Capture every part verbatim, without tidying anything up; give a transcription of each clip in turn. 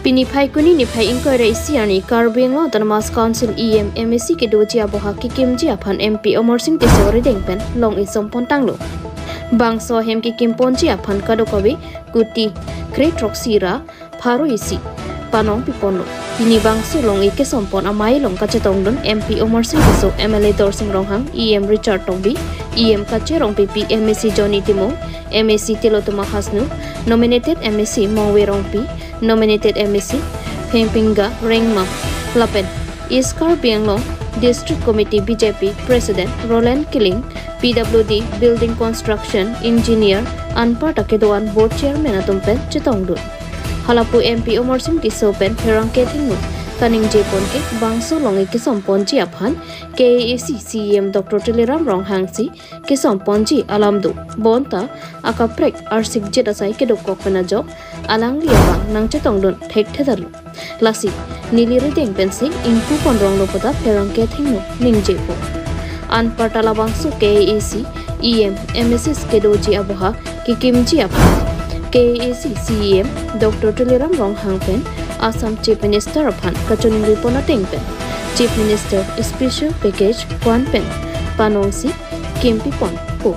Pini Phaikuni niphai ingkoi ra isi arni Karbi Anglong Autonomous Council E M M A C kedoji aboha kekimji aphan M P Amarsing Tisso arideng pen long-e sompon tanglo. Bangso ahem kekimponji aphan kadokave kuti kre throksi ra pharo isi panong piponlo. Pini bangso long-e kesompon amei along kachetongdun M P Amarsing Tisso, M L A Dorsing Ronghang, E M Richard Tokbi, E M Kache Rongpipi, M A C Johnny Timung, M A C Tilottama Hasnu, nominated M A C Mongve Rongpi, nominated M A C Phengpingga Rengma lapen East Karbi Anglong District Committee B J P President Roland Killing, P W D Building Construction Engineer anparta kedo-an Board Chairman atum pen chetongdun. Halapu M P Amarsing Tisso pen pherangke thengno kaningjepon ke bangso long-e kesomponji aphan K A A C C E M Doctor Tuliram Ronghang si kesomponji alam do. Bonta akaprek arsikjet asai kedokok pen ajok alangli abang nangchetongdun thekthedetlo. Lasi neli rideng pensi ingpupon ronglo puta pherangke thengno ningjepo. Anparta labangso K A A C E M M A C kedoji aboha kekimji aphan K A A C C E M Doctor Tuliram Ronghang pen Assam Chief Minister aphan kachiningri pon ateng pen Chief Minister Special Package Fund pen panongsi kimpiponpo.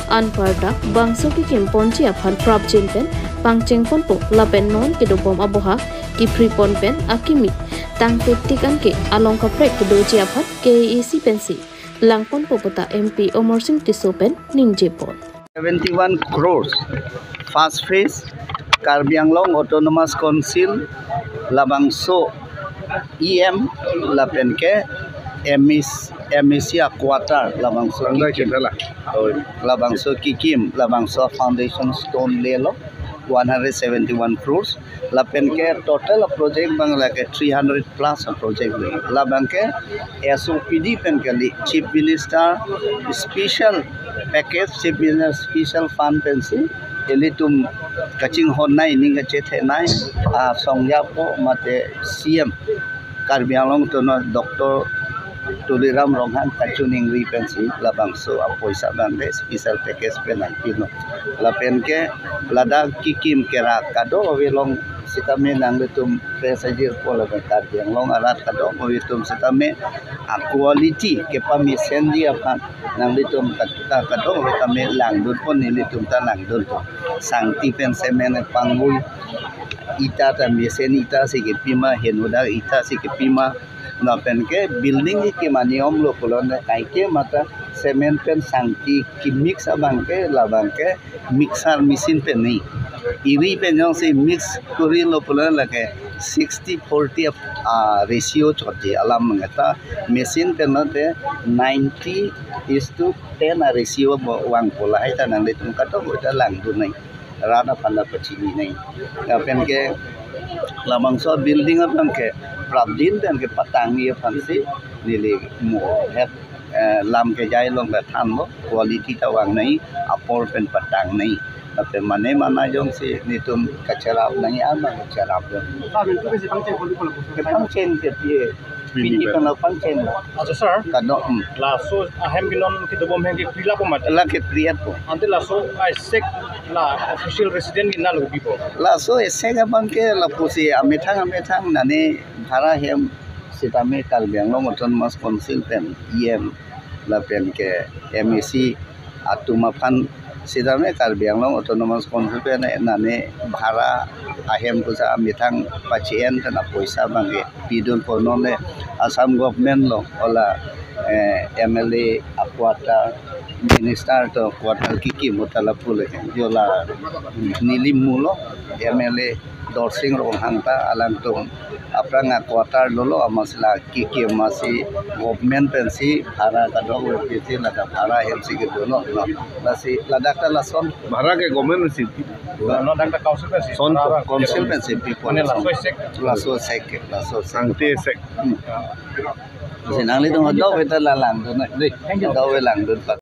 Anparta bangso kekimponji aphan prapjin pen pangchengponpo lapen non kedobom aboha kephripon pen akimi tangpiktik anke along kaprek kedoji aphan K A A C pensi langponpo puta M P Amarsing Tisso pen ningjepon. Seventy-one crores. First phase, Karbi Anglong Autonomous Council, labangso E M lapen ke M A C, M A C a quarter, labangso Anda kikim. Cipta lah. Oh, labangso kikim, labangso foundation stone lelo, one hundred seventy-one crores. Lapen ke total project abang lake three hundred plus project lo. Labang ke S O P D pen kali, Chief Minister Special Package, Chief Minister Special Fund pensi ilitum kachinghon nai, ning kachethe nai, ah, songjapo mate C M Karbi Anglong Autonomous Doctor Tuliram Ronghang kachiningri pensi labangso apoisa abang ke special package pen nangpilo. Lapen ke ladak kikim kerak kadokave along sitame nanglitum press ajirpo lapen Karbi Anglong arat kadokave atum sitame a quality kepamesenji aphan nanglitum kat-, ka-, kadokave tame langdunpon, nelitum ta langdunpon. Sangti pen cement pangvoi, ita ta mesen ita si kepima, henhudak ita si kepima, lapen ke building ke maniom lo pulote kaike mata cement pen sangti kemix abang ke labang ke mixer machine pen ni. Iri pen jongsi mix korilo pulote lake sixty forty, ah, ratio chotji alam mangeta machine pen lote ninety is to ten a ratio bo vangpo, lahai ta nanglitum kadokave ta langdun nai. Rat aphan ta pachini nai. Lapen ke labangso building abang ke prapjin pen kepatangji aphansi neli mo het, eh, lam kejai along ta thanlo, quality ta vang nai, apor pen patang nai. Lapen mane mana jongsi nelitum kacherap nai, ama kacherap jong. Sir, nelitum ke pangcheng koli koli. Ke pangcheng ke pie. Pini pini pen pano pangcheng lo. Acha sir. Kado, hmm. Laso ahem ke non kedobom ahem ke pri lapo mati. La ke pri-etpo. Ante laso a-SAC la official resident ke nalo bipo. Laso a-SAC abang ke lapusi amethang amethang nane bhara hem sitame Karbi Anglong Autonomous Council pen E M lapen ke M A C atum aphan sitame Karbi Anglong Autonomous Council pen nane bhara ahem pusa amethang pachi-en pen apoisa abang ke pidunpo, nonle Assam government along ola, eh, M L A a quarter, minister atum quarter kikim ahut ta lapu le. Jola neli mulo M L A Dorsing Ronghang ta alangtum aphrang a quarter dolo, amatsi la kikim amatsi government pensi bhara kadokave pisi, ladak bhara hemsi kedo lo, no. Lasi ladak ta lason. Bhara ke government pensi. No, ladak ta council pensi. Son bhara council pensi pipo. Mane lason. Laso a-SAC, laso a-SAC. Sangti a-SAC. Hmm. Lasi nanglitum kadokave ta la langdun nai. Dei, kadokave langdun pa.